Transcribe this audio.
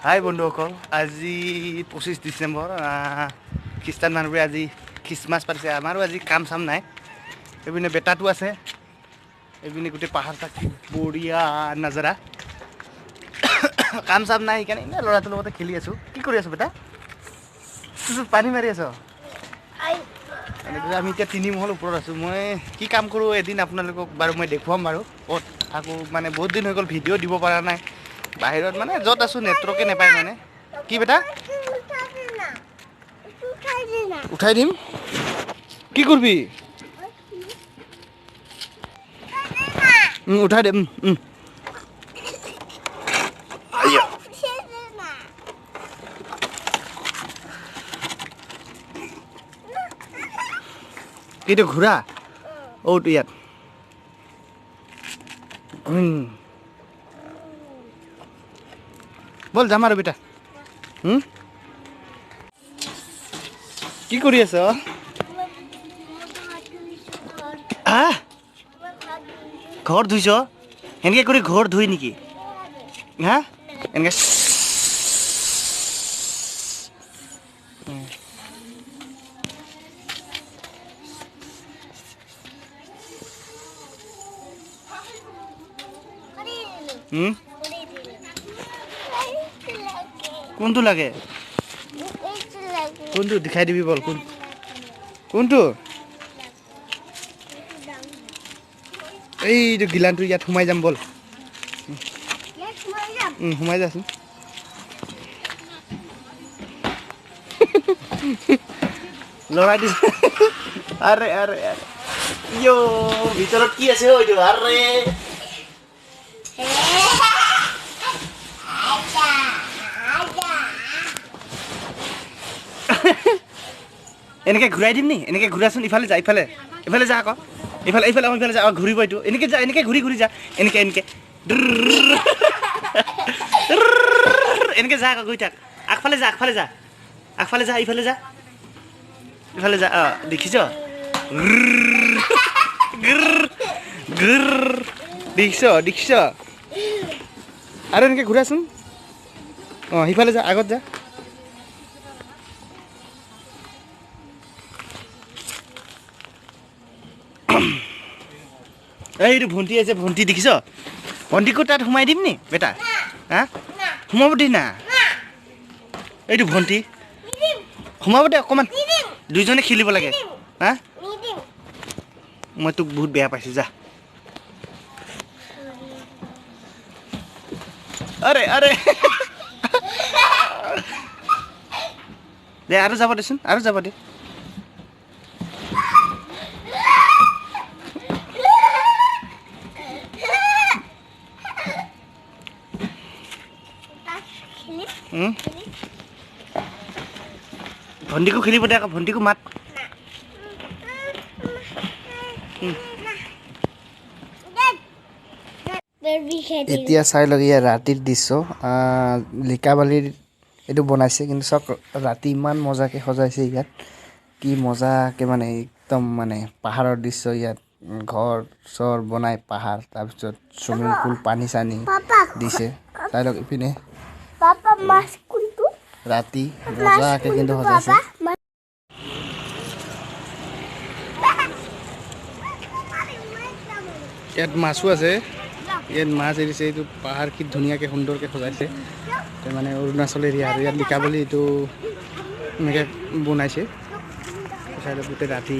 হাই বন্ধুসকল, আজি 25 ডিচেম্বৰ। খ্ৰীষ্টান মানুহবোৰে আজি খ্ৰীষ্টমাছ পাতিছে। আমাৰো আজি কাম চাম নাই। এইপিনে বেটাটো আছে, এইপিনে গোটেই পাহাৰ চাহ, কি বঢ়িয়া নাজাৰা। কাম চাম নাই, সেইকাৰণে এনেই ল'ৰাটোৰ লগতে খেলি আছোঁ। কি কৰি আছ বেটা? পানী মাৰি আছ? আমি এতিয়া তিনি মহল ওপৰত আছোঁ। মই কি কাম কৰোঁ এদিন আপোনালোকক বাৰু মই দেখুৱাম বাৰু ক'ত থাকোঁ। মানে বহুত দিন হৈ গ'ল ভিডিঅ' দিব পৰা নাই। বাহিৰত মানে য'ত আছোঁ নেটৱৰ্কে নাপায়। মানে কি বেটা উঠাই দিম? কি কৰিবি? উঠাই দিম। এইটো ঘূৰা অ'টো ইয়াত। ব'ল যাম আৰু বেটা। কি কৰি আছ? ঘৰ ধুইছ? সেনেকে কৰি ঘৰ ধুই নেকি? হা, এনেকে কোনটো লাগে? কোনটো দেখাই দিবি বল। কোন কোনটো? এইটো গিলানটো ইয়াত সোমাই যাম বল। সোমাই যাচোন। লৰাই দিছে। আৰে আৰে আৰে, ইয় ভিতৰত কি আছে এইটো? আৰে এনেকে ঘূৰাই দিম নি? এনেকে ঘূৰাচোন। ইফালে যা, ইফালে ইফালে যা আকৌ। ইফালে ইফালে ইফালে যা। ঘূৰিব এইটো। এনেকে যা, এনেকে ঘূৰি ঘূৰি যা। এনেকে এনেকে এনেকে যা আকৌ, গৈ থাক। আগফালে যা, আগফালে যা, আগফালে যা, ইফালে যা, ইফালে যা। অঁ দেখিছ? দেখিছ দেখিছ? আৰু এনেকে ঘূৰাচোন। অঁ সিফালে যা, আগত যা। এইটো ভণ্টি আছে, ভণ্টি দেখিছ? ভণ্টিকো তাত সোমাই দিম নি বেটা? হা, সোমাব দে না। এইটো ভণ্টি সোমাব দে অকণমান, দুইজনে খেলিব লাগে। হা, মই তোক বহুত বেয়া পাইছোঁ, যা। আৰে আৰে দে, আৰু যাব দেচোন, আৰু যাব দে। ভণ্টিকো খেলিব দে আকৌ, ভণ্টিকো মাত। এতিয়া চাই লওক ইয়াৰ ৰাতিৰ দৃশ্য। লিকাবালিৰ এইটো বনাইছে, কিন্তু চাওক ৰাতি ইমান মজাকৈ সজাইছে ইয়াত। কি মজাকৈ মানে একদম মানে পাহাৰৰ দৃশ্য ইয়াত। ঘৰ চৰ বনাই পাহাৰ, তাৰপিছত চুইমিং পুল, পানী চানী দিছে। চাই লওক ইপিনে ৰাতি মজাকৈ কিন্তু সজাইছে। ইয়াত মাছো আছে, ইয়াত মাছ এৰিছে। এইটো পাহাৰ কি ধুনীয়াকৈ সুন্দৰকৈ সজাইছে। মানে অৰুণাচল এৰিয়া আৰু ইয়াত লিকাবালি এইটো এনেকৈ বনাইছে। চাই লওক গোটেই ৰাতি